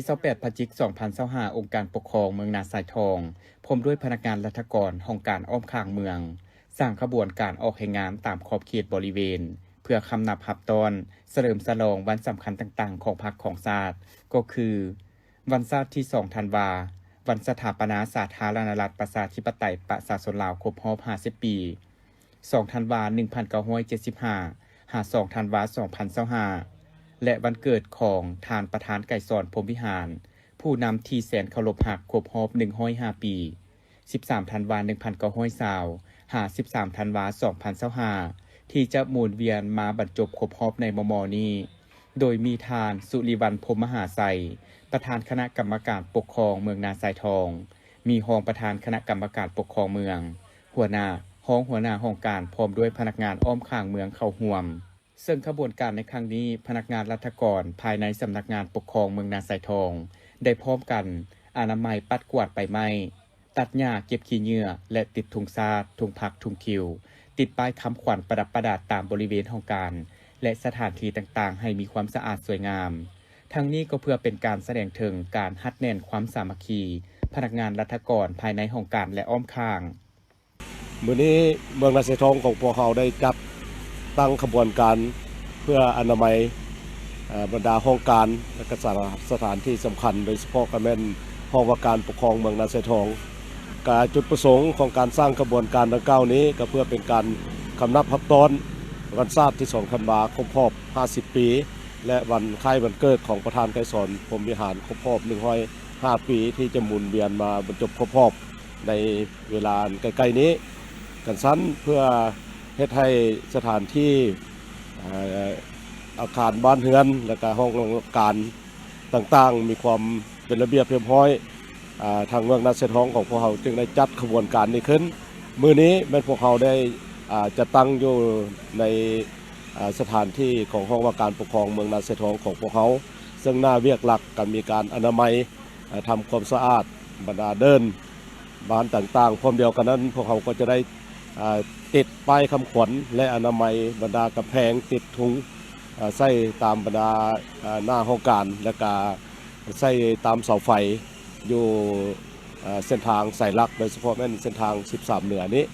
ທີຊາວແປດ ພະຈິກ ສອງພັນຊາວຫ້າ ອົງການປົກຄອງເມືອງນາຊາຍທອງ ພ້ອມດ້ວຍພະນັກງານລັດຖະກອນຫ້ອງການອ້ອມຂ້າງເມືອງ ສ້າງຂະບວນການອອກແຮງງານຕາມຂອບເຂດບໍລິເວນ ເພື່ອຄຳນັບຮັບຕ້ອນສະເຫຼີມສະຫຼອງວັນສຳຄັນຕ່າງໆຂອງພັກຂອງຊາດ ກໍຄື ວັນຊາດທີສອງທັນວາ, ວັນສະຖາປະນາສາທາລະນະລັດປະຊາທິປະໄຕປະຊາຊົນລາວຄົບຮອບຫ້າສິບປີ, ສອງທັນວາ ໜຶ່ງພັນເກົ້າຮ້ອຍເຈັດສິບຫ້າ ຫາ ສອງທັນວາ ສອງພັນຊາວຫ້າ ແລະ ວັນເກີດຂອງທ່ານປະທານໄກສອນ ພົມວິຫານ ຜູ້ນຳທີ່ແສນເຄົາລົບຮັກຄົບຮອບໜຶ່ງຮ້ອຍຫ້າປີ, ສິບສາມທັນວາ ໜຶ່ງພັນເກົ້າຮ້ອຍຊາວ ຫາ ສິບສາມທັນວາ ສອງພັນຊາວຫ້າ ທີ່ຈະໝູນວຽນມາບັນຈົບຄົບຮອບໃນມໍ່ໆນີ້ ໂດຍມີທ່ານ ສຸລິວັນ ພົມມະຫາໄຊ ປະທານຄະນະກຳມະການປົກຄອງເມືອງນາຊາຍທອງ, ມີຮອງປະທານຄະນະກຳມະການປົກຄອງເມືອງ, ຫົວໜ້າ, ຮອງຫົວໜ້າຫ້ອງການ ພ້ອມດ້ວຍພະນັກງານອ້ອມຂ້າງເມືອງເຂົ້າຮ່ວມ. ເຊິ່ງຂະບວນການໃນຄັ້ງນີ້, ພະນັກງານລັດຖະກອນພາຍໃນສຳນັກງານປົກຄອງເມືອງນາຊາຍທອງ ໄດ້ພ້ອມກັນອະນາໄມປັດກວາດໃບໄມ້, ຕັດຫຍ້າ, ເກັບຂີ້ເຫຍື້ອ ແລະ ຕິດທຸງຊາດ, ທຸງຜັກ, ທຸງຄິວ, ຕິດປ້າຍຄຳຂວັນປະດັບປະດາຕາມບໍລິເວນຫ້ອງການ ແລະ ສະຖານທີ່ຕ່າງໆ ໃຫ້ມີຄວາມສະອາດສວຍງາມ. ທັງນີ້ກໍເພື່ອເປັນການສະແດງເຖິງການຮັດແໜ້ນຄວາມສາມັກຄີພະນັກງານລັດຖະກອນພາຍໃນຫ້ອງການ ແລະ ອ້ອມຂ້າງ. ມື້ນີ້ເມືອງນາຊາຍທອງຂອງພວກເຮົາໄດ້ຈັດຕັ້ງຂະບວນການເພື່ອອະນາໄມ ເອີ ບັນດາຫ້ອງການ ແລະ ກະສະ ສະຖານທີ່ສຳຄັນ, ໂດຍສະເພາະກໍແມ່ນຫ້ອງວ່າການປົກຄອງເມືອງນາຊາຍທອງ. ກະຈຸດປະສົງຂອງການສ້າງຂະບວນການດັ່ງກ່າວນີ້ ກໍເພື່ອເປັນການຄຳນັບຮັບຕ້ອນວັນຊາດທີສອງທັນວາຄົບຮອບຫ້າສິບປີ ແລະ ວັນຄ້າຍວັນເກີດຂອງປະທານໄກສອນ ພົມວິຫານ ຄົບຮອບໜຶ່ງຮ້ອຍຫ້າປີ ທີ່ຈະໝູນວຽນມາບັນຈົບຄົບຮອບໃນເວລາອັນໃກ້ໆນີ້. ກັນຊັ້ນ ເພື່ອເຮັດໃຫ້ສະຖານທີ່ ເອີ ອາຄານບ້ານເຮືອນ ແລະກະຫ້ອງການຕ່າງໆ ມີຄວາມເປັນລະບຽບຮຽບຮ້ອຍ, ອາ ທາງເມືອງນາຊາຍທອງຂອງພວກເຮົາຈຶ່ງໄດ້ຈັດຂະບວນການນີ້ຂຶ້ນ. ມື້ນີ້ແມ່ນພວກເຮົາໄດ້ ອາ ຈັດຕັ້ງຢູ່ໃນ ອາ ສະຖານທີ່ຂອງຫ້ອງວ່າການປົກຄອງເມືອງນາຊາຍທອງຂອງພວກເຮົາ, ເຊິ່ງໜ້າວຽກຫຼັກກໍມີການອະນາໄມ ອາ ທຳຄວາມສະອາດບັນດາເດີ່ນບ້ານຕ່າງໆ. ພ້ອມດຽວກັນນັ້ນ ພວກເຮົາກໍຈະໄດ້ ອາ ຕິດປ້າຍຄຳຂວັນ ແລະ ອະນາໄມບັນດາກຳແພງ, ຕິດທຸງ ອາ ໃສ່ຕາມບັນດາ ອາ ໜ້າຫ້ອງການ ແລະກະໃສ່ຕາມເສົາໄຟຢູ່ ອາ ເສັ້ນທາງສາຍຫຼັກ, ໂດຍສະເພາະແມ່ນເສັ້ນທາງສິບສາມເໜືອນີ້.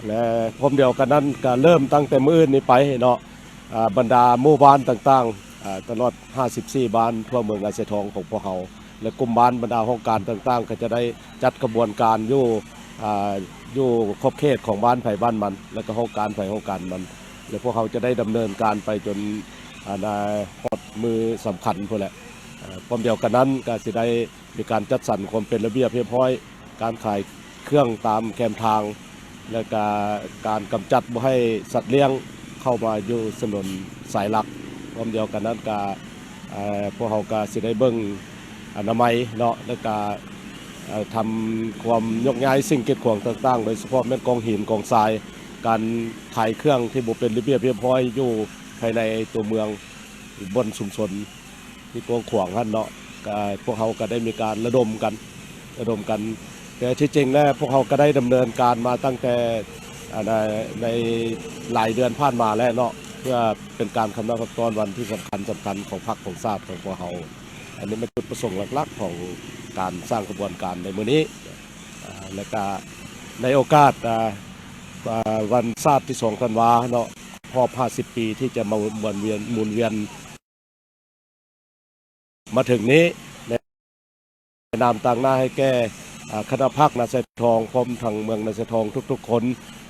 ແລະ ພ້ອມດຽວກັນນັ້ນ ກະເລີ່ມຕັ້ງແຕ່ມື້ອື່ນນີ້ໄປເນາະ, ອາ ບັນດາໝູ່ບ້ານຕ່າງໆ ອາ ຕະຫຼອດຫ້າສິບສີ່ບ້ານທົ່ວເມືອງນາຊາຍທອງຂອງພວກເຮົາ ແລະ ກຸ່ມບ້ານບັນດາຫ້ອງການຕ່າງໆ ກໍຈະໄດ້ຈັດຂະບວນການຢູ່ ອາ ຢູ່ຂອບເຂດຂອງບ້ານໃຜບ້ານມັນ ແລະ ກໍຫ້ອງການໃຜຫ້ອງການມັນ ແລະ ພວກເຮົາຈະໄດ້ດຳເນີນການໄປຈົນ ອາ ນາ ຮອດມື້ສຳຄັນພຸ້ນແຫຼະ. ອາ ພ້ອມດຽວກັນນັ້ນ ກໍຊິໄດ້ ມີການຈັດສັນຄວາມເປັນລະບຽບຮຽບຮ້ອຍ, ການຂາຍເຄື່ອງຕາມແຄມທາງ ແລະກະການກຳຈັດບໍ່ໃຫ້ສັດລ້ຽງເຂົ້າມາຢູ່ຖະໜົນສາຍຫຼັກ. ພ້ອມດຽວກັນນັ້ນກະ ເອີ ພວກເຮົາກະຊິໄດ້ເບິ່ງອະນາໄມເນາະ, ແລະກະ ເອີ ທຳຄວາມຍົກຍ້າຍສິ່ງກີດຂວາງຕ່າງໆ, ໂດຍສະເພາະແມ່ນກອງຫີນກອງຊາຍ, ການຂາຍເຄື່ອງທີ່ບໍ່ເປັນລະບຽບຮຽບຮ້ອຍຢູ່ພາຍໃນຕົວເມືອງ, ບ່ອນຊຸມຊົນ ທີ່ກວ້າງຂວາງຫັ້ນເນາະ, ກະ ພວກເຮົາກະໄດ້ມີການລະດົມກັນ, ລະດົມກັນ. ແຕ່ທີ່ຈິງແລ້ວ ພວກເຮົາກະໄດ້ດຳເນີນການມາຕັ້ງແຕ່ ອາ ໃນ ໃນຫຼາຍເດືອນຜ່ານມາແລ້ວເນາະ, ເພື່ອເປັນການຄຳນັບຮັບຕ້ອນວັນທີ່ສຳຄັນ, ສຳຄັນຂອງພັກຂອງຊາດຂອງພວກເຮົາ. ອັນນີ້ແມ່ນຈຸດປະສົງຫຼັກໆຂອງການສ້າງຂະບວນການໃນມື້ນີ້. ອາ ແລະກະໃນໂອກາດ ອາ ອາ ວັນຊາດທີສອງທັນວາເນາະ, ຮອບຫ້າສິບປີທີ່ຈະມາໝູນວຽນ, ໝູນວຽນ ມາເຖິງນີ້ ໃນນາມຕາງໜ້າໃຫ້ແກ່ ອາ ຄະນະພັກນາຊາຍທອງ ພ້ອມທັງເມືອງນາຊາຍທອງທຸກໆຄົນ,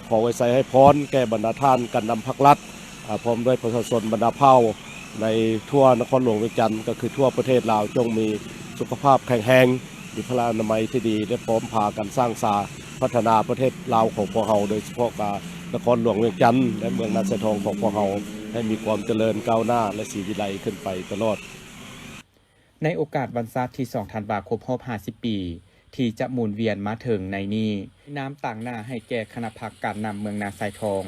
ຂໍອວຍໄຊໃຫ້ພອນແກ່ບັນດາທ່ານການນຳພັກລັດ ອາ ພ້ອມດ້ວຍປະຊາຊົນບັນດາເຜົ່າໃນທົ່ວນະຄອນຫຼວງວຽງຈັນ ກໍຄືທົ່ວປະເທດລາວ ຈົ່ງມີສຸຂະພາບແຂງແຮງ, ມີພະລາອະນາໄມທີ່ດີ ແລະ ພ້ອມພາກັນສ້າງສາພັດທະນາປະເທດລາວຂອງພວກເຮົາ, ໂດຍສະເພາະກະນະຄອນຫຼວງວຽງຈັນ ແລະ ເມືອງນາຊາຍທອງຂອງພວກເຮົາ ໃຫ້ມີຄວາມຈະເລີນກ້າວໜ້າ ແລະ ສີວິໄລຂຶ້ນໄປຕະຫຼອດ. ໃນໂອກາດວັນຊາດທີສອງທັນວາຄົບຮອບຫ້າສິບປີ ທີ່ຈະໝູນວຽນມາເຖິງໃນນີ້, ນາມຕາງໜ້າໃຫ້ແກ່ຄະນະພັກການນຳເມືອງນາຊາຍທອງ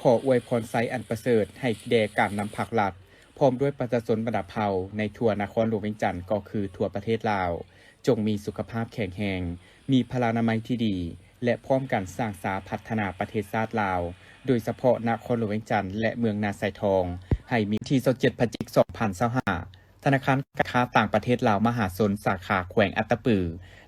ຂໍອວຍພອນໄຊອັນປະເສີດໃຫ້ແດ່ການນຳພັກລັດ ພ້ອມດ້ວຍປະຊາຊົນບັນດາເຜົ່າໃນທົ່ວນະຄອນຫຼວງວຽງຈັນ ກໍຄືທົ່ວປະເທດລາວ ຈົ່ງມີສຸຂະພາບແຂງແຮງ, ມີພະລານາໄມທີ່ດີ ແລະ ພ້ອມກັນສ້າງສາພັດທະນາປະເທດຊາດລາວ, ໂດຍສະເພາະນະຄອນຫຼວງວຽງຈັນ ແລະ ເມືອງນາຊາຍທອງ ໃຫ້ມີ ວັນທີຊາວເຈັດ ພະຈິກ ສອງພັນຊາວຫ້າ ທະນາຄານການຄ້າຕ່າງປະເທດລາວມະຫາຊົນ ສາຂາແຂວງອັດຕະປື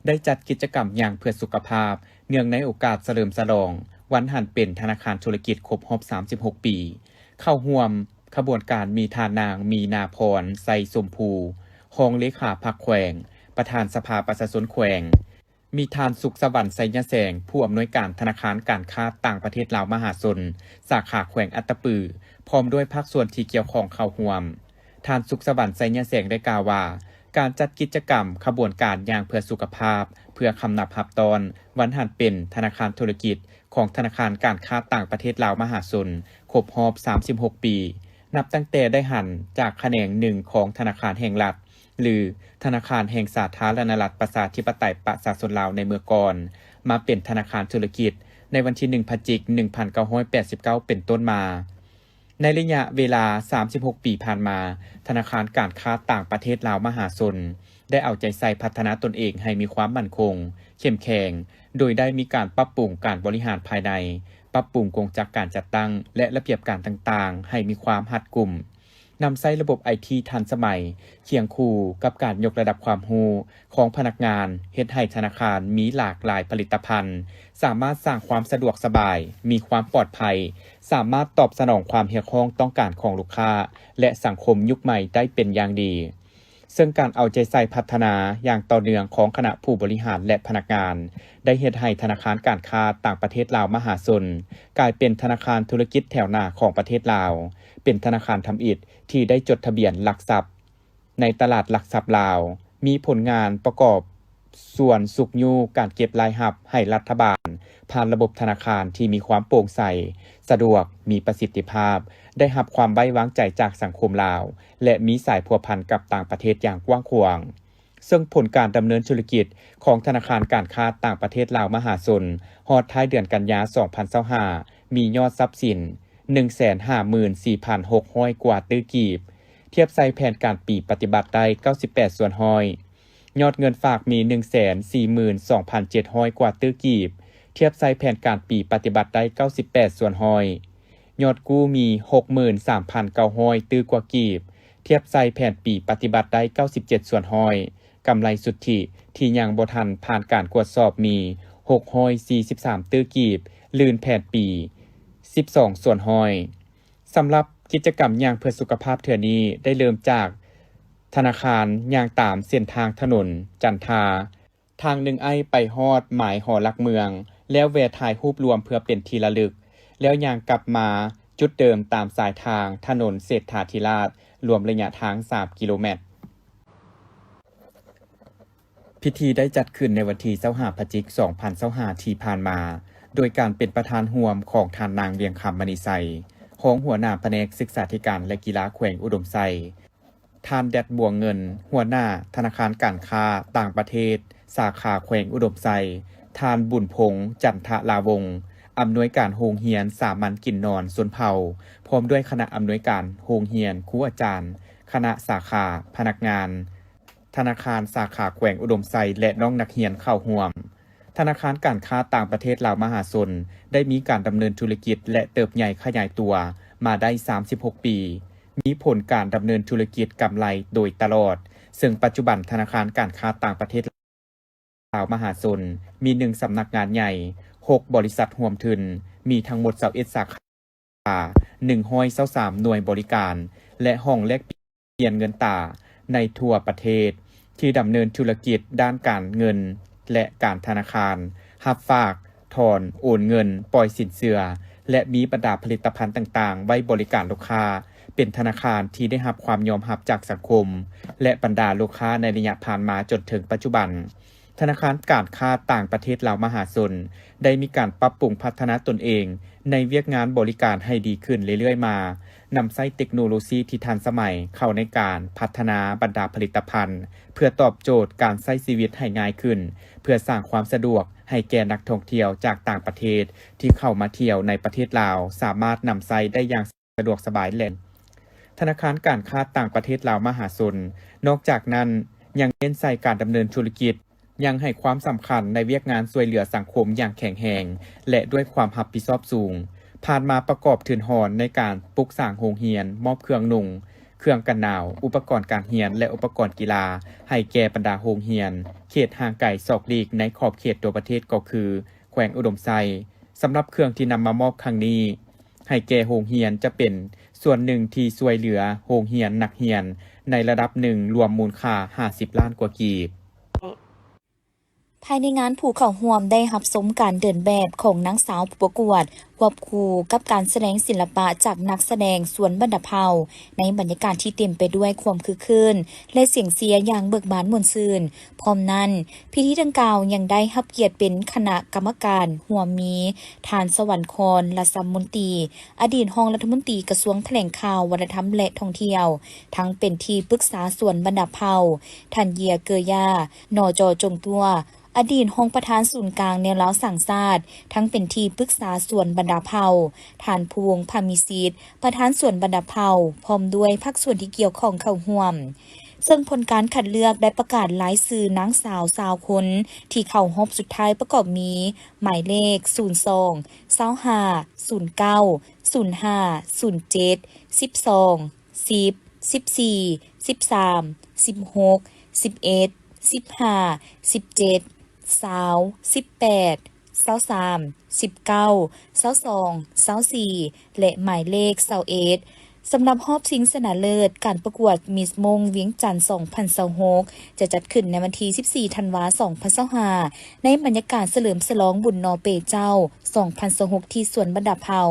ໄດ້ຈັດກິດຈະກຳຍ່າງເພື່ອສຸຂະພາບ ເນື່ອງໃນໂອກາດສະເຫຼີມສະຫຼອງວັນຫັນເປັນທະນາຄານທຸລະກິດຄົບຮອບສາມສິບຫົກປີ. ເຂົ້າຮ່ວມຂະບວນການມີທ່ານນາງ ມີນາພອນ ໄຊຊົມພູ ຮອງເລຂາພັກແຂວງ, ປະທານສະພາປະຊາຊົນແຂວງ, ມີທ່ານ ສຸກສະຫວັນ ໄຊຍະແສງ ຜູ້ອຳນວຍການທະນາຄານການຄ້າຕ່າງປະເທດລາວມະຫາຊົນ ສາຂາແຂວງອັດຕະປື ພ້ອມດ້ວຍພາກສ່ວນທີ່ກ່ຽວຂ້ອງເຂົ້າຮ່ວມ. ທ່ານ ສຸກສະຫວັນ ໄຊຍະແສງ ໄດ້ກ່າວວ່າ ການຈັດກິດຈະກຳຂະບວນການຍ່າງເພື່ອສຸຂະພາບ ເພື່ອຄຳນັບຮັບຕ້ອນວັນຫັນເປັນທະນາຄານທຸລະກິດຂອງທະນາຄານການຄ້າຕ່າງປະເທດລາວມະຫາຊົນ ຄົບຮອບສາມສິບຫົກປີ ນັບຕັ້ງແຕ່ໄດ້ຫັນຈາກຂະແໜງໜຶ່ງຂອງທະນາຄານແຫ່ງລັດ ຫຼື ທະນາຄານແຫ່ງສາທາລະນະລັດ ປະຊາທິປະໄຕ ປະຊາຊົນລາວໃນເມື່ອກ່ອນ ມາເປັນທະນາຄານທຸລະກິດໃນວັນທີໜຶ່ງ ພະຈິກ ໜຶ່ງພັນເກົ້າຮ້ອຍແປດສິບເກົ້າ ເປັນຕົ້ນມາ. ໃນໄລຍະເວລາສາມສິບຫົກປີຜ່ານມາ, ທະນາຄານການຄ້າຕ່າງປະເທດລາວມະຫາຊົນ ໄດ້ເອົາໃຈໃສ່ພັດທະນາຕົນເອງໃຫ້ມີຄວາມໝັ້ນຄົງ, ເຂັ້ມແຂງ, ໂດຍໄດ້ມີການປັບປຸງການບໍລິຫານພາຍໃນ, ປັບປຸງກົງຈັກການຈັດຕັ້ງ ແລະ ລະບຽບການຕ່າງໆ ໃຫ້ມີຄວາມຮັດກຸມ. ນຳໃຊ້ລະບົບໄອທີທັນສະໄໝ ຄຽງຄູ່ກັບການຍົກລະດັບຄວາມຮູ້ຂອງພະນັກງານ ເຮັດໃຫ້ທະນາຄານມີຫຼາກຫຼາຍຜະລິດຕະພັນ, ສາມາດສ້າງຄວາມສະດວກສະບາຍ, ມີຄວາມປອດໄພ, ສາມາດຕອບສະໜອງຄວາມຮຽກຮ້ອງຕ້ອງການຂອງລູກຄ້າ ແລະ ສັງຄົມຍຸກໃໝ່ໄດ້ເປັນຢ່າງດີ. ເຊິ່ງການເອົາໃຈໃສ່ພັດທະນາຢ່າງຕໍ່ເນື່ອງຂອງຄະນະຜູ້ບໍລິຫານ ແລະ ພະນັກງານ ໄດ້ເຮັດໃຫ້ທະນາຄານການຄ້າຕ່າງປະເທດລາວມະຫາຊົນ ກາຍເປັນທະນາຄານທຸລະກິດແຖວໜ້າຂອງປະເທດລາວ, ເປັນທະນາຄານທຳອິດທີ່ໄດ້ຈົດທະບຽນຫຼັກຊັບໃນຕະຫຼາດຫຼັກຊັບລາວ, ມີຜົນງານປະກອບສ່ວນຊຸກຍູ້ການເກັບລາຍຮັບໃຫ້ລັດຖະບານ ຜ່ານລະບົບທະນາຄານທີ່ມີຄວາມໂປ່ງໃສ, ສະດວກ, ມີປະສິດທິພາບ, ໄດ້ຮັບຄວາມໄວ້ວາງໃຈຈາກສັງຄົມລາວ ແລະ ມີສາຍພົວພັນກັບຕ່າງປະເທດຢ່າງກວ້າງຂວາງ. ເຊິ່ງຜົນການດຳເນີນທຸລະກິດຂອງທະນາຄານການຄ້າຕ່າງປະເທດລາວມະຫາຊົນ ຮອດທ້າຍເດືອນກັນຍາ ສອງພັນຊາວຫ້າ ມີຍອດຊັບສິນ ໜຶ່ງແສນຫ້າໝື່ນສີ່ພັນຫົກຮ້ອຍກວ່າຕື້ກີບ, ທຽບໃສ່ແຜນການປີປະຕິບັດໄດ້ ເກົ້າສິບແປດສ່ວນຮ້ອຍ. ຍອດເງິນຝາກມີ ໜຶ່ງແສນສີ່ໝື່ນສອງພັນເຈັດຮ້ອຍກວ່າຕື້ກີບ, ທຽບໃສ່ແຜນການປີປະຕິບັດໄດ້ ເກົ້າສິບແປດສ່ວນຮ້ອຍ. ຍອດກູ້ມີ ຫົກໝື່ນສາມພັນເກົ້າຮ້ອຍຕື້ກວ່າກີບ, ທຽບໃສ່ແຜນປີປະຕິບັດໄດ້ ເກົ້າສິບເຈັດສ່ວນຮ້ອຍ. ກຳໄລສຸດທິທີ່ຍັງບໍ່ທັນຜ່ານການກວດສອບມີ ຫົກຮ້ອຍສີ່ສິບສາມຕື້ກີບ, ລື່ນແຜນປີ ສິບສອງສ່ວນຮ້ອຍ. ສຳລັບກິດຈະກຳຍ່າງເພື່ອສຸຂະພາບເທື່ອນີ້ ໄດ້ເລີ່ມຈາກທະນາຄານ, ຍ່າງຕາມເສັ້ນທາງຖະໜົນຈັນທາ, ທາງໜຶ່ງອ້າຍໄປຮອດໝາຍຫໍຫຼັກເມືອງ, ແລ້ວແວ່ຖ່າຍຮູບລວມເພື່ອເປັນທີ່ລະລຶກ, ແລ້ວຍ່າງກັບມາຈຸດເດີມຕາມສາຍທາງຖະໜົນເສດຖາທິລາດ, ລວມໄລຍະທາງສາມກິໂລແມັດ. ພິທີໄດ້ຈັດຂຶ້ນໃນວັນທີຊາວຫ້າ ພະຈິກ ສອງພັນຊາວຫ້າ ທີ່ຜ່ານມາ, ໂດຍການເປັນປະທານຮ່ວມຂອງທ່ານນາງ ວຽງຄຳ ມະນີໄຊ, ຮອງຫົວໜ້າພະແນກສຶກສາທິການ ແລະ ກິລາແຂວງອຸດົມໄຊ, ທ່ານ ແດດ ບົວເງິນ, ຫົວໜ້າທະນາຄານການຄ້າຕ່າງປະເທດ ສາຂາແຂວງອຸດົມໄຊ, ທ່ານ ບຸນພົງ ຈັນທະລາວົງ, ອຳນວຍການໂຮງຮຽນສາມັນກິນນອນຊົນເຜົ່າ, ພ້ອມດ້ວຍຄະນະອຳນວຍການໂຮງຮຽນ, ຄູອາຈານ, ຄະນະສາຂາ, ພະນັກງານ ທະນາຄານສາຂາແຂວງອຸດົມໄຊ ແລະ ນ້ອງນັກຮຽນເຂົ້າຮ່ວມ. ທະນາຄານການຄ້າຕ່າງປະເທດລາວມະຫາຊົນ ໄດ້ມີການດຳເນີນທຸລະກິດ ແລະ ເຕີບໃຫຍ່ຂະຫຍາຍຕົວມາໄດ້ສາມສິບຫົກປີ, ມີຜົນການດຳເນີນທຸລະກິດກຳໄລໂດຍຕະຫຼອດ, ເຊິ່ງປັດຈຸບັນທະນາຄານການຄ້າຕ່າງປະເທດລາວມະຫາຊົນມີໜຶ່ງສຳນັກງານໃຫຍ່, ຫົກບໍລິສັດຮ່ວມທຶນ, ມີທັງໝົດຊາວເອັດສາຂາ, ໜຶ່ງຮ້ອຍຊາວສາມໜ່ວຍບໍລິການ ແລະ ຫ້ອງແລກປ່ຽນເງິນຕາໃນທົ່ວປະເທດ ທີ່ດຳເນີນທຸລະກິດດ້ານການເງິນ ແລະ ການທະນາຄານ, ຮັບຝາກ, ຖອນ, ໂອນເງິນ, ປ່ອຍສິນເຊື່ອ ແລະ ມີບັນດາຜະລິດຕະພັນຕ່າງໆໄວ້ບໍລິການລູກຄ້າ, ເປັນທະນາຄານທີ່ໄດ້ຮັບຄວາມຍອມຮັບຈາກສັງຄົມ ແລະ ບັນດາລູກຄ້າໃນໄລຍະຜ່ານມາຈົນເຖິງປັດຈຸບັນ. ທະນາຄານການຄ້າຕ່າງປະເທດລາວມະຫາຊົນ ໄດ້ມີການປັບປຸງພັດທະນາຕົນເອງໃນວຽກງານບໍລິການໃຫ້ດີຂຶ້ນເລື້ອຍໆມາ, ນຳໃຊ້ເຕັກໂນໂລຊີທີ່ທັນສະໄໝເຂົ້າໃນການພັດທະນາບັນດາຜະລິດຕະພັນ ເພື່ອຕອບໂຈດການໃຊ້ຊີວິດໃຫ້ງ່າຍຂຶ້ນ, ເພື່ອສ້າງຄວາມສະດວກໃຫ້ແກ່ນັກທ່ອງທ່ຽວຈາກຕ່າງປະເທດທີ່ເຂົ້າມາທ່ຽວໃນປະເທດລາວ ສາມາດນຳໃຊ້ໄດ້ຢ່າງ ສະດວກສະບາຍແລະ ທະນາຄານການຄ້າຕ່າງປະເທດລາວມະຫາຊົນ ນອກຈາກນັ້ນ ຍັງເນັ້ນໃສ່ການດຳເນີນທຸລະກິດ, ຍັງໃຫ້ຄວາມສຳຄັນໃນວຽກງານຊ່ວຍເຫຼືອສັງຄົມຢ່າງແຂງແຮງ ແລະ ດ້ວຍຄວາມຮັບຜິດຊອບສູງ. ຜ່ານມາປະກອບທຶນຮອນໃນການປຸກສ້າງໂຮງຮຽນ, ມອບເຄື່ອງນຸ່ງ, ເຄື່ອງກັນໜາວ, ອຸປະກອນການຮຽນ ແລະ ອຸປະກອນກິລາ ໃຫ້ແກ່ບັນດາໂຮງຮຽນເຂດຫ່າງໄກສອກຫຼີກໃນຂອບເຂດຕົວປະເທດ ກໍຄືແຂວງອຸດົມໄຊ. ສຳລັບເຄື່ອງທີ່ນຳມາມອບຄັ້ງນີ້ໃຫ້ແກ່ໂຮງຮຽນ ຈະເປັນສ່ວນໜຶ່ງທີ່ຊ່ວຍເຫຼືອໂຮງຮຽນນັກຮຽນໃນລະດັບໜຶ່ງ ລວມມູນຄ່າຫ້າສິບລ້ານກວ່າກີບ. ພາຍໃນງານ ຜູ້ເຂົ້າຮ່ວມໄດ້ຮັບຊົມການເດີນແບບຂອງນາງສາວຜູ້ປະກວດ ຄວບຄູ່ກັບການສະແດງສິລະປະຈາກນັກສະແດງສວນບັນດາເຜົ່າ ໃນບັນຍາກາດທີ່ເຕັມໄປດ້ວຍຄວາມຄຶກຄື້ນ ແລະ ສຽງເຊຍຢ່າງເບີກບານມ່ວນຊື່ນ. ພ້ອມນັ້ນ, ພິທີດັ່ງກ່າວຍັງໄດ້ຮັບກຽດເປັນຄະນະກຳມະການຮ່ວມມີ ທ່ານ ສະຫວັນຄອນ ລັດສະມົນຕີ, ອະດີດຮອງລັດຖະມົນຕີກະຊວງຖະແຫຼງຂ່າວ, ວັດທະນະທຳ ແລະ ທ່ອງທ່ຽວ, ທັງເປັນທີ່ປຶກສາສວນບັນດາເຜົ່າ, ທ່ານ ເຢຍ ເກີຢາ, ນຈ ຈົງຕົວ, ອະດີດຮອງປະທານສູນກາງແນວລາວສ້າງຊາດ, ທັງເປັນທີ່ປຶກສາສວນບັນດາເຜົ່າ, ທ່ານ ພູວົງ ພາມີສິດ, ປະທານສວນບັນດາເຜົ່າ, ພ້ອມດ້ວຍພາກສ່ວນທີ່ກ່ຽວຂ້ອງເຂົ້າຮ່ວມ. ເຊິ່ງຜົນການຄັດເລືອກໄດ້ປະກາດລາຍຊື່ນາງສາວຊາວຄົນທີ່ເຂົ້າຮອບສຸດທ້າຍປະກອບມີ ໝາຍເລກ ສູນສອງ ຊາວຫ້າ ສູນເກົ້າ ສູນຫ້າ ສູນເຈັດ ສິບສອງ ສິບ ສິບສີ່ ສິບສາມ ສິບຫົກ ສິບເອັດ ສິບຫ້າ ສິບເຈັດ ຊາວ ສິບແປດ ຊາວສາມ ສິບເກົ້າ ຊາວສອງ ຊາວສີ່ ແລະ ໝາຍເລກ ຊາວເອັດ. ສຳລັບຮອບຊິງຊະນະເລີດ ການປະກວດມິສມົ້ງວຽງຈັນ ສອງພັນຊາວຫົກ ຈະຈັດຂຶ້ນໃນວັນທີ ສິບສີ່ ທັນວາ ສອງພັນຊາວຫ້າ ໃນບັນຍາກາດສະເຫຼີມສະຫຼອງບຸນໜໍເປເຈົ້າ ສອງພັນຊາວຫົກ ທີ່ສວນບັນດາເຜົ່າ.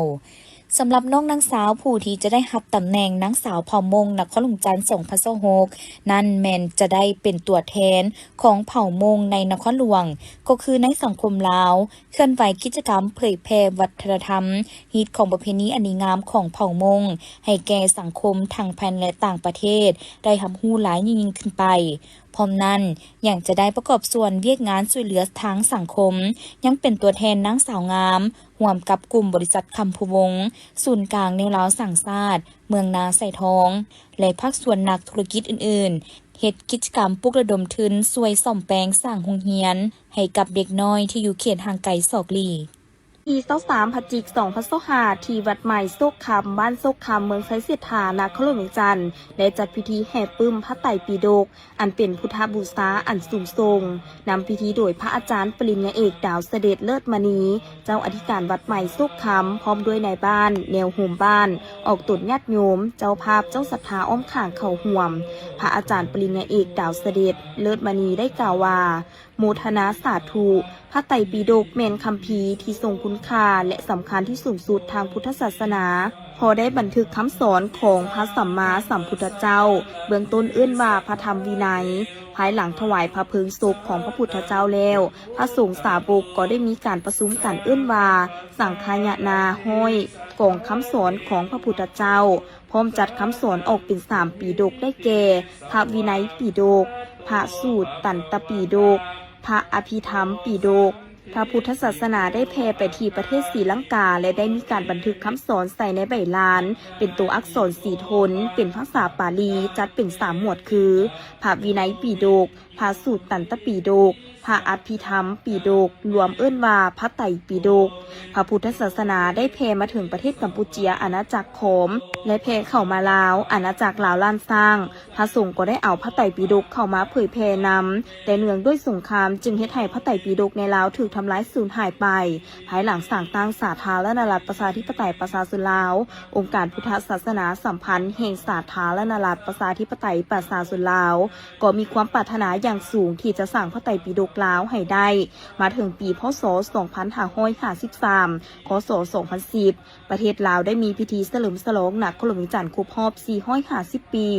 ສຳລັບນ້ອງນາງສາວຜູ້ທີ່ຈະໄດ້ຮັບຕຳແໜ່ງນາງສາວເຜົ່າມົ້ງນະຄອນຫຼວງວຽງຈັນ ສອງພັນຊາວຫົກ ນັ້ນແມ່ນຈະໄດ້ເປັນຕົວແທນຂອງເຜົ່າມົ້ງໃນນະຄອນຫຼວງ, ກໍຄືໃນສັງຄົມລາວ ເຄື່ອນໄຫວກິດຈະກຳເຜີຍແຜ່ວັດທະນະທຳ, ຮີດຄອງປະເພນີອັນດີງາມຂອງເຜົ່າມົ້ງ ໃຫ້ແກ່ສັງຄົມທັງພາຍໃນ ແລະ ຕ່າງປະເທດ ໄດ້ຮັບຮູ້ຫຼາຍຍິ່ງໆຂຶ້ນໄປ. ພ້ອມນັ້ນ, ຍັງຈະໄດ້ປະກອບສ່ວນວຽກງານຊ່ວຍເຫຼືອທາງສັງຄົມ, ຍັງເປັນຕົວແທນນາງສາວງາມ ຮ່ວມກັບກຸ່ມບໍລິສັດຄຳພູວົງ, ສູນກາງແນວລາວສ້າງຊາດ, ເມືອງນາຊາຍທອງ ແລະ ພາກສ່ວນນັກທຸລະກິດອື່ນໆ ເຮັດກິດຈະກຳປຸກລະດົມທຶນຊ່ວຍສ້ອມແປງສ້າງໂຮງຮຽນໃຫ້ກັບເດັກນ້ອຍທີ່ຢູ່ເຂດຫ່າງໄກສອກຫຼີກ. ທີຊາວສາມ ພະຈິກ ສອງພັນຊາວຫ້າ ທີ່ວັດໃໝ່ໂຊກຄຳ, ບ້ານໂຊກຄຳ, ເມືອງໄຊເສດຖາ, ນະຄອນຫຼວງວຽງຈັນ ໄດ້ຈັດພິທີແຫ່ປຶ້ມພະໄຕປິດົກ ອັນເປັນພຸດທະບູຊາອັນສູງສົ່ງ, ນຳພິທີໂດຍພະອາຈານປະລິນຍາເອກ ດາວສະເດັດ ເລີດມະນີ, ເຈົ້າອະທິການວັດໃໝ່ໂຊກຄຳ, ພ້ອມດ້ວຍນາຍບ້ານ, ແນວໂຮມບ້ານ, ອອກຕົນຍາດໂຍມ, ເຈົ້າພາບ, ເຈົ້າສັດທາອ້ອມຂ້າງເຂົ້າຮ່ວມ. ພະອາຈານປະລິນຍາເອກ ດາວສະເດັດ ເລີດມະນີ ໄດ້ກ່າວວ່າ, ໂມທະນາສາທຸ, ພະໄຕປິດົກແມ່ນຄຳພີທີ່ຊົງຄຸນຄ່າ ແລະ ສຳຄັນທີ່ສູງສຸດທາງພຸດທະສາສະໜາ, ເພາະໄດ້ບັນທຶກຄຳສອນຂອງພະສຳມາສຳພຸດທະເຈົ້າ, ເບື້ອງຕົ້ນເອີ້ນວ່າພະທຳວິໄນ. ພາຍຫຼັງຖວາຍພະເພີງສົບຂອງພະພຸດທະເຈົ້າແລ້ວ, ພະສົງສາວົກກໍໄດ້ມີການປະຊຸມກັນເອີ້ນວ່າ ສັງຄາຍະນາຮ້ອຍ ກອງຄຳສອນຂອງພະພຸດທະເຈົ້າ, ພ້ອມຈັດຄຳສອນອອກເປັນສາມປີດົກ ໄດ້ແກ່ ພະວິໄນປີດົກ, ພະສູດຕັນຕະປີດົກ, ພະອະພິທຳປີດົກ. ພະພຸດທະສາສະໜາໄດ້ແຜ່ໄປທີ່ປະເທດສີລັງກາ ແລະ ໄດ້ມີການບັນທຶກຄຳສອນໃສ່ໃນໃບລານ ເປັນໂຕອັກສອນສີທົນ ເປັນພາສາປາລີ, ຈັດເປັນສາມໝວດຄື ພະວິໄນປີດົກ, ພະສູດຕັນຕະປີດົກ, ພະອະພິທຳປີດົກ, ລວມເອີ້ນວ່າພະໄຕປິດົກ. ພະພຸດທະສາສະໜາໄດ້ແຜ່ມາເຖິງປະເທດກຳປູເຈຍ, ອານາຈັກຂອມ ແລະ ແຜ່ເຂົ້າມາລາວ, ອານາຈັກລາວລ້ານຊ້າງ. ພະສົງກໍໄດ້ເອົາພະໄຕປິດົກເຂົ້າມາເຜີຍແຜ່ນຳ, ແຕ່ເນື່ອງດ້ວຍສົງຄາມຈຶ່ງເຮັດໃຫ້ພະໄຕປິດົກໃນລາວຖືກທຳລາຍສູນຫາຍໄປ. ພາຍຫຼັງສ້າງຕັ້ງສາທາລະນະລັດປະຊາທິປະໄຕປະຊາຊົນລາວ, ອົງການພຸດທະສາສະໜາສຳພັນແຫ່ງສາທາລະນະລັດປະຊາທິປະໄຕປະຊາຊົນລາວ ກໍມີຄວາມປາດຖະໜາຢ່າງສູງທີ່ຈະສ້າງພະໄຕປິດົກລາວໃຫ້ໄດ້ ມາເຖິງປີ ພ.ສ. ສອງພັນຫ້າຮ້ອຍຫ້າສິບສາມ ຄ.ສ. ສອງພັນສິບ ປະເທດລາວໄດ້ມີພິທີສະເຫຼີມສະຫຼອງນະຄອນຫຼວງວຽງຈັນຄົບຮອບສີ່ຮ້ອຍຫ້າສິບປີ.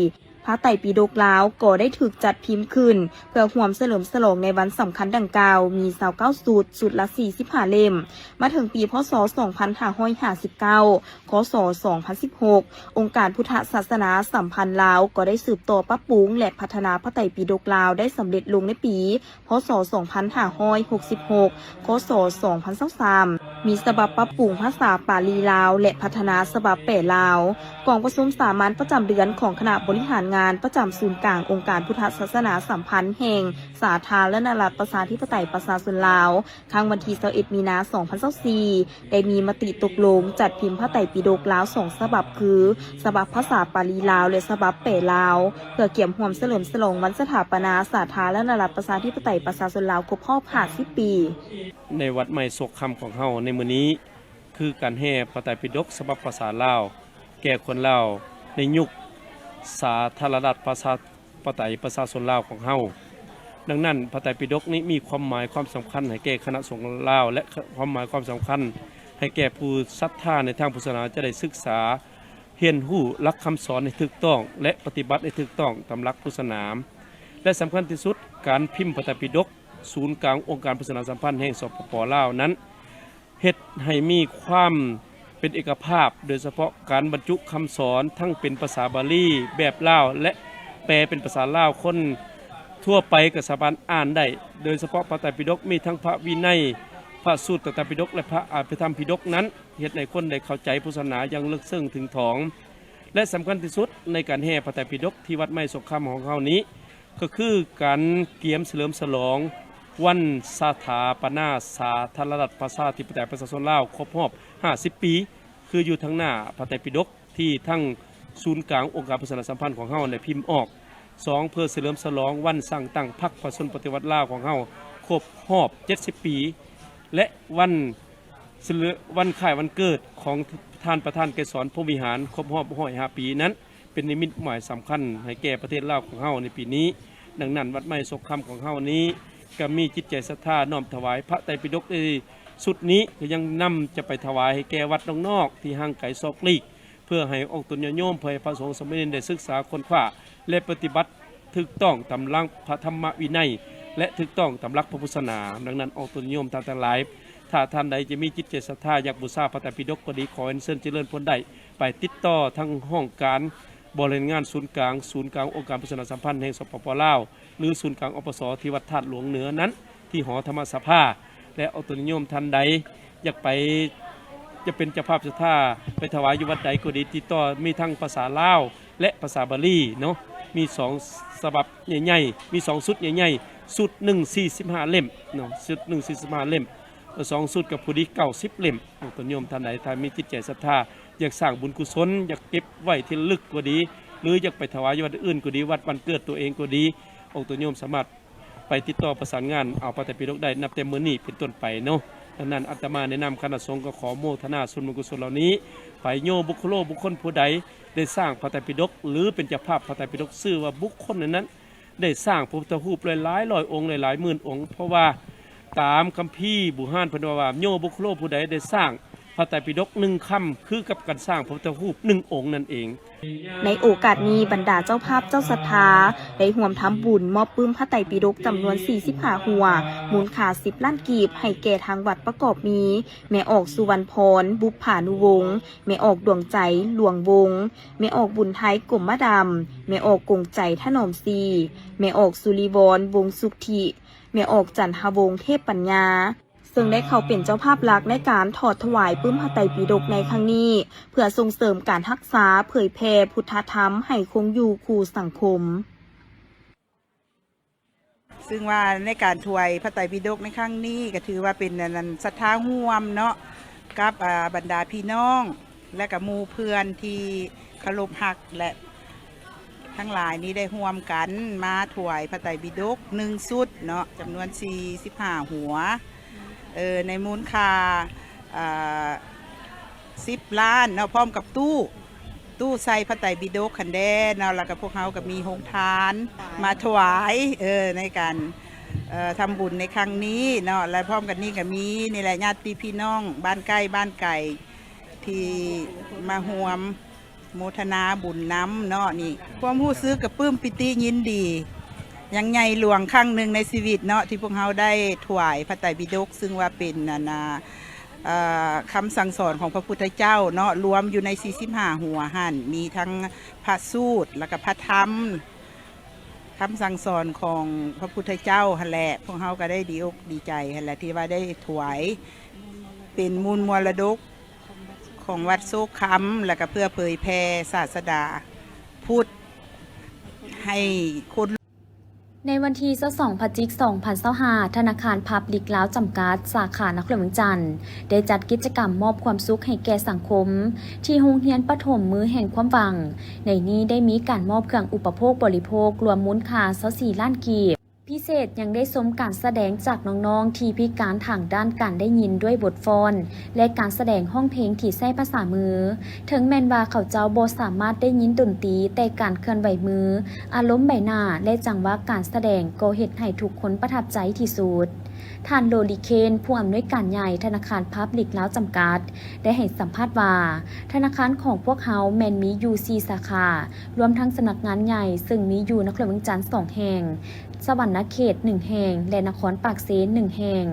ພະໄຕປິດົກລາວກໍໄດ້ຖືກຈັດພິມຂຶ້ນ ເພື່ອຮ່ວມສະເຫຼີມສະຫຼອງໃນວັນສຳຄັນດັ່ງກ່າວ ມີຊາວເກົ້າຊຸດ, ຊຸດລະສີ່ສິບຫ້າເຫຼັ້ມ. ມາເຖິງປີ ພ.ສ. ສອງພັນຫ້າຮ້ອຍຫ້າສິບເກົ້າ ຄ.ສ. ສອງພັນສິບຫົກ ອົງການພຸດທະສາສະໜາສຳພັນລາວ ກໍໄດ້ສືບຕໍ່ປັບປຸງ ແລະ ພັດທະນາພະໄຕປິດົກລາວໄດ້ສຳເລັດລົງໃນປີ ພ.ສ. ສອງພັນຫ້າຮ້ອຍຫົກສິບຫົກ ຄ.ສ. ສອງພັນຊາວສາມ ມີສະບັບປັບປຸງພາສາປາລີລາວ ແລະ ພັດທະນາສະບັບແປລາວ. ກອງປະຊຸມສາມັນປະຈຳເດືອນຂອງຄະນະບໍລິຫານ ງານປະຈຳສູນກາງອົງການພຸດທະສາສະໜາສຳພັນແຫ່ງສາທາລະນະລັດປະຊາທິປະໄຕປະຊາຊົນລາວ ຄັ້ງວັນທີຊາວເອັດ ມີນາ ສອງພັນຊາວສີ່ ໄດ້ມີມະຕິຕົກລົງຈັດພິມພະໄຕປິດົກລາວສອງສະບັບ ຄື ສະບັບພາສາປາລີລາວ ແລະ ສະບັບແປລາວ ເພື່ອກຽມຮ່ວມສະເຫຼີມສະຫຼອງວັນສະຖາປະນາສາທາລະນະລັດປະຊາທິປະໄຕປະຊາຊົນລາວຄົບຮອບຫ້າສິບປີ. ໃນວັດໃໝ່ໂສກຄຳຂອງເຮົາໃນມື້ນີ້ ຄືການແຫ່ພະໄຕປິດົກສະບັບພາສາລາວ ແກ່ຄົນລາວໃນຍຸກສາທາລະນະລັດປະຊາທິປະໄຕປະຊາຊົນລາວຂອງເຮົາ. ດັ່ງນັ້ນ ພະໄຕປິດົກນີ້ມີຄວາມໝາຍຄວາມສຳຄັນໃຫ້ແກ່ຄະນະສົງລາວ ແລະ ຄ- ຄວາມໝາຍຄວາມສຳຄັນໃຫ້ແກ່ຜູ້ສັດທາໃນທາງພຸດທະສາສະໜາ ຈະໄດ້ສຶກສາຮຽນຮູ້ຫຼັກຄຳສອນໃຫ້ຖືກຕ້ອງ ແລະ ປະຕິບັດໃຫ້ຖືກຕ້ອງຕາມຫຼັກພຸດທະສາສະໜາ. ແລະ ສຳຄັນທີ່ສຸດ ການພິມພະໄຕປິດົກ ສູນກາງອົງການພຸດທະສາສະໜາສຳພັນແຫ່ງ ສປປ ລາວ ນັ້ນ ເຮັດໃຫ້ມີຄວາມເປັນເອກະພາບ, ໂດຍສະເພາະການບັນຈຸຄຳສອນທັງເປັນພາສາບາລີແບບລາວ ແລະ ແປເປັນພາສາລາວ, ຄົນທົ່ວໄປກໍສາມາດອ່ານໄດ້. ໂດຍສະເພາະພະໄຕປິດົກມີທັງພະວິໄນ, ພະສູດຕະຕະປິດົກ ແລະ ພະອະພິທຳປິດົກນັ້ນ ເຮັດໃຫ້ຄົນໄດ້ເຂົ້າໃຈພຸດທະສາສະໜາຢ່າງເລິກເຊິ່ງເຖິງຖອງ. ແລະ ສຳຄັນທີ່ສຸດໃນການແຫ່ພະໄຕປິດົກທີ່ວັດໃໝ່ສົງຄາມຂອງເຮົານີ້ ກໍຄືການກຽມສະເຫຼີມສະຫຼອງວັນສະຖາປະນາສາທາລະນະລັດປະຊາທິປະໄຕປະຊາຊົນລາວຄົບຮອບຫ້າສິບປີ ຄືຢູ່ທາງໜ້າພະໄຕປິດົກທີ່ທັງສູນກາງອົງການພຸດທະສາສະໜາສຳພັນຂອງເຮົາໄດ້ພິມອອກ. ສອງ ເພື່ອສະເຫຼີມສະຫຼອງວັນສ້າງຕັ້ງພັກປະຊາຊົນປະຕິວັດລາວຂອງເຮົາຄົບຮອບເຈັດສິບປີ ແລະ ວັນ ສະເຫຼີມວັນຄ້າຍວັນເກີດຂອງທ່ານປະທານໄກສອນ ພົມວິຫານ ຄົບຮອບຮ້ອຍຫ້າປີນັ້ນ ເປັນນິມິດໝາຍສຳຄັນໃຫ້ແກ່ປະເທດລາວຂອງເຮົາໃນປີນີ້. ດັ່ງນັ້ນ ວັດໃໝ່ໂສກຄຳຂອງເຮົານີ້ ກໍມີຈິດໃຈສັດທານ້ອມຖວາຍພະໄຕປິດົກໃນຊຸດນີ້ ກໍຍັງນຳຈະໄປຖວາຍໃຫ້ແກ່ວັດນອກໆ ທີ່ຫ່າງໄກສອກຫຼີກ ເພື່ອໃຫ້ອອກຕົນຍາດໂຍມ, ເພື່ອໃຫ້ພະສົງສາມະເນນໄດ້ສຶກສາຄົ້ນຄວ້າ ແລະ ປະຕິບັດຖືກຕ້ອງຕາມຫຼັກພະທຳມະວິໄນ ແລະ ຖືກຕ້ອງຕາມຫຼັກພະພຸດທະສາສະໜາ. ດັ່ງນັ້ນ ອອກຕົນຍາດໂຍມທ່ານທັງຫຼາຍ, ຖ້າທ່ານໃດຈະມີຈິດໃຈສັດທາຢາກບູຊາພະໄຕປິດົກກໍດີ, ຂໍເອັນເຊີນຈະເລີນພົນໄດ້ ໄປຕິດຕໍ່ທາງຫ້ອງການບໍລິຫານງານສູນກາງ, ສູນກາງອົງການພຸດທະສາສະໜາສຳພັນແຫ່ງ ສປປ ລາວ ຫຼື ສູນກາງ ອປສ ທີ່ວັດທາດຫຼວງເໜືອນັ້ນ ທີ່ຫໍທຳມະສະພາ ແລະ ອອກຕົນຍາດໂຍມທ່ານໃດ ຢາກໄປ ຈະເປັນເຈົ້າພາບສັດທາໄປຖວາຍຢູ່ວັດໃດກໍດີ ຕິດຕໍ່ ມີທັງພາສາລາວ ແລະ ພາສາບາລີເນາະ. ມີສອງສະບັບໃຫຍ່ໆ ມີສອງຊຸດໃຫຍ່ໆ ຊຸດໜຶ່ງສີ່ສິບຫ້າເຫຼັ້ມເນາະ, ຊຸດໜຶ່ງສີ່ສິບຫ້າເຫຼັ້ມ ສອງຊຸດກໍພໍດີເກົ້າສິບເຫຼັ້ມ. ອອກຕົນຍາດໂຍມທ່ານໃດ ຖ້າມີຈິດໃຈສັດທາ ຢາກສ້າງບຸນກຸສົນ, ຢາກເກັບໄວ້ທີ່ລະລຶກກໍດີ ຫຼື ຢາກໄປຖວາຍຢູ່ວັດອື່ນກໍດີ, ວັດບ້ານເກີດຕົວເອງກໍດີ, ອອກຕົນຍາດໂຍມສາມາດ ໄປຕິດຕໍ່ປະສານງານເອົາພະໄຕປິດົກໄດ້ ນັບແຕ່ມື້ນີ້ເປັນຕົ້ນໄປເນາະ. ດັ່ງນັ້ນ ອາດຕະມາໃນນາມຄະນະສົງກໍຂໍໂມທະນາສ່ວນບຸນກຸສົນເຫຼົ່ານີ້ ໄປໂຍບຸກຄົນໂລ ບຸກຄົນຜູ້ໃດໄດ້ສ້າງພະໄຕປິດົກ ຫຼື ເປັນເຈົ້າພາບພະໄຕປິດົກ ຊື່ວ່າບຸກຄົນນັ້ນໆ ໄດ້ສ້າງພະພຸດທະຮູບຫຼາຍໆ ຮ້ອຍອົງ ຫຼາຍໆ ໝື່ນອົງ. ເພາະວ່າຕາມຄຳພີບູຮານເພິ່ນເວົ້າວ່າ ໂຍບຸກຄົນໂລຜູ້ໃດໄດ້ສ້າງ ພະໄຕປິດົກໜຶ່ງຄຳ ຄືກັບການສ້າງພະພຸດທະຮູບໜຶ່ງອົງນັ້ນເອງ. ໃນໂອກາດນີ້ ບັນດາເຈົ້າພາບເຈົ້າສັດທາ ໄດ້ຮ່ວມທຳບຸນມອບປຶ້ມພະໄຕປິດົກຈຳນວນສີ່ສິບຫ້າຫົວ ມູນຄ່າສິບລ້ານກີບ ໃຫ້ແກ່ທາງວັດ ປະກອບມີ ແມ່ອອກ ສຸວັນພອນ ບຸບຜານຸວົງ, ແມ່ອອກ ດວງໃຈ ຫຼວງວົງ, ແມ່ອອກ ບຸນໄທ ກົມມະດຳ, ແມ່ອອກ ກົງໃຈ ຖະໜອມສີ, ແມ່ອອກ ສຸລິວອນ ວົງສຸດທິ, ແມ່ອອກ ຈັນຫະວົງ ເທບປັນຍາ ເຊິ່ງໄດ້ເຂົ້າເປັນເຈົ້າພາບຫຼັກໃນການຖອດຖວາຍປຶ້ມພະໄຕປິດົກໃນຄັ້ງນີ້ ເພື່ອສົ່ງເສີມການຮັກສາເຜີຍແຜ່ພຸດທະທຳໃຫ້ຄົງຢູ່ຄູ່ສັງຄົມ. ຊຶ່ງວ່າໃນການຖວາຍພະໄຕປິດົກໃນຄັ້ງນີ້ ກໍຖືວ່າເປັນອັນນັ້ນ ສັດທາຮ່ວມເນາະ ກັບ ອາ ບັນດາພີ່ນ້ອງ ແລະກະໝູ່ເພື່ອນທີ່ເຄົາລົບຮັກ ແລະ ທັງຫຼາຍນີ້ໄດ້ຮ່ວມກັນມາຖວາຍພະໄຕປິດົກໜຶ່ງຊຸດເນາະ ຈຳນວນສີ່ສິບຫ້າຫົວ ເອີ ໃນມູນຄ່າ ເອີ ສິບລ້ານເນາະ ພ້ອມກັບຕູ້ ຕູ້ໃສ່ພະໄຕປິດົກຫັ້ນແດ່ເນາະ ແລ້ວກະພວກເຮົາກະມີໂຮງທານມາຖວາຍ ເອີ ໃນການ ເອີ ທຳບຸນໃນຄັ້ງນີ້ເນາະ ແລະ ພ້ອມກັນນີ້ກະມີນີ້ແຫຼະ ຍາດຕິພີ່ນ້ອງບ້ານໃກ້ບ້ານໄກ ທີ່ມາຮ່ວມໂມທະນາບຸນນຳເນາະ. ນີ້ຄວາມຮູ້ສຶກກະປຶ້ມປີຕິຍິນດີຢ່າງໃຫຍ່ຫຼວງຄັ້ງໜຶ່ງໃນຊີວິດເນາະ ທີ່ພວກເຮົາໄດ້ຖວາຍພະໄຕປິດົກ ຊຶ່ງວ່າເປັນ ອັນນາ ເອີ ຄຳສັ່ງສອນຂອງພະພຸດທະເຈົ້າເນາະ ລວມຢູ່ໃນສີ່ສິບຫ້າຫົວຫັ້ນ ມີທັງພະສູດ ແລ້ວກະພະທຳ ຄຳສັ່ງສອນຂອງພະພຸດທະເຈົ້າຫັ້ນແຫຼະ ພວກເຮົາກໍໄດ້ດີອົກດີໃຈຫັ້ນແຫຼະ ທີ່ວ່າໄດ້ຖວາຍເປັນມູນມໍລະດົກຂອງວັດໂຊກຄຳ ແລ້ວກໍເພື່ອເຜີຍແຜ່ສາສະດາພຸດ ໃຫ້ຄົນ ໃນວັນທີຊາວສອງ ພະຈິກ ສອງພັນຊາວຫ້າ ທະນາຄານພັບລິກລາວຈຳກັດ ສາຂານະຄອນຫຼວງວຽງຈັນ ໄດ້ຈັດກິດຈະກຳມອບຄວາມສຸກໃຫ້ແກ່ສັງຄົມ ທີ່ໂຮງຮຽນປະຖົມມືແຫ່ງຄວາມຫວັງ. ໃນນີ້ໄດ້ມີການມອບເຄື່ອງອຸປະໂພກບໍລິໂພກ ລວມມູນຄ່າຊາວສີ່ລ້ານກີບ. ພິເສດຍັງໄດ້ຊົມການສະແດງຈາກນ້ອງໆທີ່ພິການທາງດ້ານການໄດ້ຍິນດ້ວຍບົດຟ້ອນ ແລະ ການສະແດງຮ້ອງເພງທີ່ໃຊ້ພາສາມື. ເຖິງແມ່ນວ່າເຂົາເຈົ້າບໍ່ສາມາດໄດ້ຍິນດົນຕີ, ແຕ່ການເຄື່ອນໄຫວມື, ອາລົມໃບໜ້າ ແລະ ຈັງຫວະການສະແດງກໍເຮັດໃຫ້ທຸກຄົນປະທັບໃຈທີ່ສຸດ. ທ່ານ ໂລລີ ເຄນ ຜູ້ອຳນວຍການໃຫຍ່ທະນາຄານພັບລິກລາວຈຳກັດ ໄດ້ໃຫ້ສຳພາດວ່າ ທະນາຄານຂອງພວກເຮົາແມ່ນມີຢູ່ສີ່ສາຂາ, ລວມທັງສຳນັກງານໃຫຍ່ ເຊິ່ງມີຢູ່ນະຄອນຫຼວງວຽງຈັນສອງແຫ່ງ, ສະຫວັນນະເຂດໜຶ່ງແຫ່ງ ແລະ ນະຄອນປາກເຊໜຶ່ງແຫ່ງ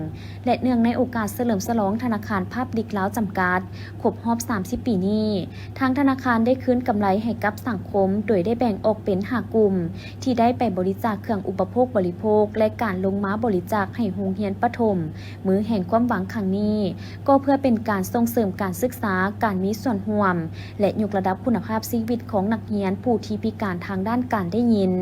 ແລະ ເນື່ອງໃນໂອກາດສະເຫຼີມສະຫຼອງທະນາຄານພັບລິກລາວຈຳກັດ ຄົບຮອບສາມສິບປີນີ້, ທາງທະນາຄານໄດ້ຄືນກຳໄລໃຫ້ກັບສັງຄົມ ໂດຍໄດ້ແບ່ງອອກເປັນຫ້າກຸ່ມ ທີ່ໄດ້ໄປບໍລິຈາກເຄື່ອງອຸປະໂພກບໍລິໂພກ ແລະ ການລົງມາບໍລິຈາກໃຫ້ໂຮງຮຽນປະຖົມມືແຫ່ງຄວາມຫວັງຄັ້ງນີ້ ກໍເພື່ອເປັນການສົ່ງເສີມການສຶກສາ, ການມີສ່ວນຮ່ວມ ແລະ ຍົກລະດັບຄຸນນະພາບຊີວິດຂອງນັກຮຽນຜູ້ທີ່ພິການທາງດ້ານການໄດ້ຍິນ.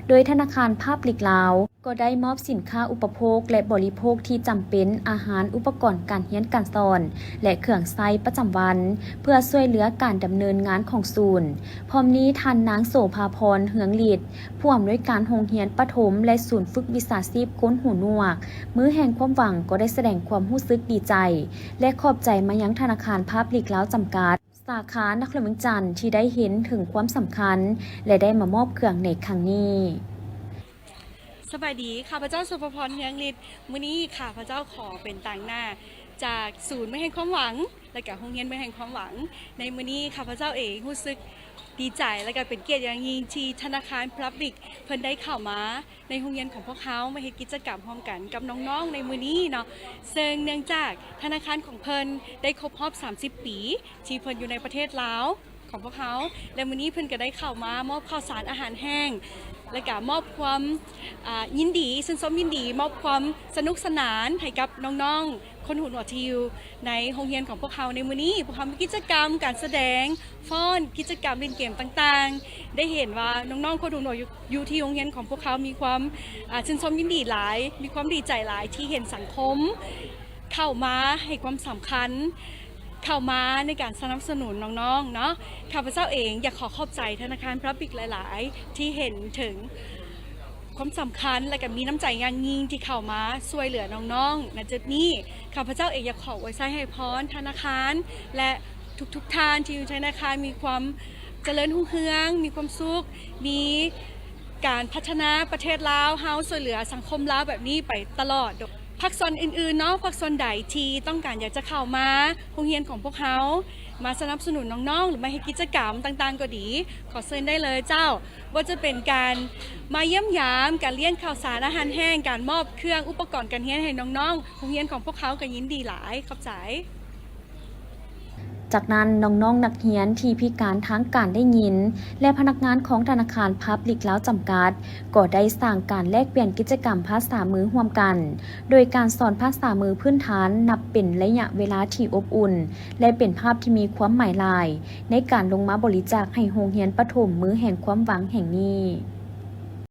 ໂດຍທະນາຄານພັບລິກລາວ ກໍໄດ້ມອບສິນຄ້າອຸປະໂພກ ແລະ ບໍລິໂພກທີ່ຈຳເປັນ, ອາຫານ, ອຸປະກອນການຮຽນການສອນ ແລະ ເຄື່ອງໃຊ້ປະຈຳວັນ ເພື່ອຊ່ວຍເຫຼືອການດຳເນີນງານຂອງສູນ. ພ້ອມນີ້ທ່ານນາງ ໂສພາພອນ ເຮືອງລິດ ຜູ້ອຳນວຍການໂຮງຮຽນປະຖົມ ແລະ ສູນຝຶກວິຊາຊີບຄົນຫູໜວກ ມືແຫ່ງຄວາມຫວັງ ກໍໄດ້ສະແດງຄວາມຮູ້ສຶກດີໃຈ ແລະ ຂອບໃຈມາຍັງທະນາຄານພັບລິກລາວຈຳກັດ ສາຂານະຄອນຫຼວງວຽງຈັນ ທີ່ໄດ້ເຫັນເຖິງຄວາມສຳຄັນ ແລະ ໄດ້ມາມອບເຄື່ອງໃນຄັ້ງນີ້. ສະບາຍດີ, ຂ້າພະເຈົ້າ ໂສພາພອນ ເຮືອງລິດ. ມື້ນີ້ຂ້າພະເຈົ້າຂໍເປັນຕາງໜ້າຈາກສູນມືແຫ່ງຄວາມຫວັງ ແລະ ກະໂຮງຮຽນມືແຫ່ງຄວາມຫວັງ. ໃນມື້ນີ້ຂ້າພະເຈົ້າເອງຮູ້ສຶກດີໃຈ ແລະ ກະເປັນກຽດຢ່າງຍິ່ງທີ່ທະນາຄານພັບລິກເພິ່ນໄດ້ເຂົ້າມາ ໃນໂຮງຮຽນຂອງພວກເຮົາມາເຮັດກິດຈະກຳຮ່ວມກັນກັບນ້ອງໆໃນມື້ນີ້ເນາະ, ເຊິ່ງເນື່ອງຈາກທະນາຄານຂອງເພິ່ນໄດ້ຄົບຮອບສາມສິບປີ ທີ່ເພິ່ນຢູ່ໃນປະເທດລາວຂອງພວກເຮົາ ແລະ ມື້ນີ້ເພິ່ນກໍໄດ້ເຂົ້າມາມອບເຂົ້າສານອາຫານແຫ້ງ ແລະ ກະມອບຄວາມ ອາ ຍິນດີ ຊື່ນຊົມຍິນດີ ມອບຄວາມສະໜຸກສະໜານໃຫ້ກັບນ້ອງໆ ຄົນຫູໜວກທີ່ຢູ່ໃນໂຮງຮຽນຂອງພວກເຮົາໃນມື້ນີ້. ພວກເຮົາມີກິດຈະກຳການສະແດງຟ້ອນ, ກິດຈະກຳຫຼິ້ນເກມຕ່າງໆ. ໄດ້ເຫັນວ່ານ້ອງໆ ຄົນຫູໜວກຢູ່ ຢູ່ທີ່ໂຮງຮຽນຂອງພວກເຮົາມີຄວາມ ອາ ຊື່ນຊົມຍິນດີຫຼາຍ, ມີຄວາມດີໃຈຫຼາຍທີ່ເຫັນສັງຄົມເຂົ້າມາໃຫ້ຄວາມສຳຄັນ, ເຂົ້າມາໃນການສະໜັບສະໜູນນ້ອງໆເນາະ. ຂ້າພະເຈົ້າເອງຢາກຂໍຂອບໃຈທະນາຄານພັບລິກຫຼາຍໆ ທີ່ເຫັນເຖິງ ຄວາມສຳຄັນ ແລະ ກະມີນ້ຳໃຈຢ່າງຍິ່ງທີ່ເຂົ້າມາຊ່ວຍເຫຼືອນ້ອງໆ ນະຈຸດນີ້. ຂ້າພະເຈົ້າເອງຢາກຂໍອວຍໄຊໃຫ້ພອນທະນາຄານ ແລະ ທຸກໆທ່ານທີ່ຢູ່ທະນາຄານມີຄວາມຈະເລີນຮຸ່ງເຮືອງ, ມີຄວາມສຸກ, ມີການພັດທະນາປະເທດລາວເຮົາ, ຊ່ວຍເຫຼືອສັງຄົມລາວແບບນີ້ໄປຕະຫຼອດ. ພາກສ່ວນອື່ນໆເນາະ, ພາກສ່ວນໃດທີ່ຕ້ອງການຢາກຈະເຂົ້າມາໂຮງຮຽນຂອງພວກເຮົາ ມາສະໜັບສະໜູນນ້ອງໆ ຫຼື ມາເຮັດກິດຈະກຳຕ່າງໆກໍດີ, ຂໍເຊີນໄດ້ເລີຍເຈົ້າ. ບໍ່ວ່າຈະເປັນການມາຢ້ຽມຢາມ, ການລ້ຽງເຂົ້າສານອາຫານແຫ້ງ, ການມອບເຄື່ອງອຸປະກອນການຮຽນໃຫ້ນ້ອງໆ, ໂຮງຮຽນຂອງພວກເຮົາກໍຍິນດີຫຼາຍ. ຂອບໃຈ. ຈາກນັ້ນ, ນ້ອງໆນັກຮຽນທີ່ພິການທາງການໄດ້ຍິນ ແລະ ພະນັກງານຂອງທະນາຄານພັບລິກລາວຈຳກັດ ກໍໄດ້ສ້າງການແລກປ່ຽນກິດຈະກຳພາສາມືຮ່ວມກັນ, ໂດຍການສອນພາສາມືພື້ນຖານນັບເປັນໄລຍະເວລາທີ່ອົບອຸ່ນ ແລະ ເປັນພາບທີ່ມີຄວາມໝາຍຫຼາຍ ໃນການລົງມາບໍລິຈາກໃຫ້ໂຮງຮຽນປະຖົມມືແຫ່ງຄວາມຫວັງແຫ່ງນີ້.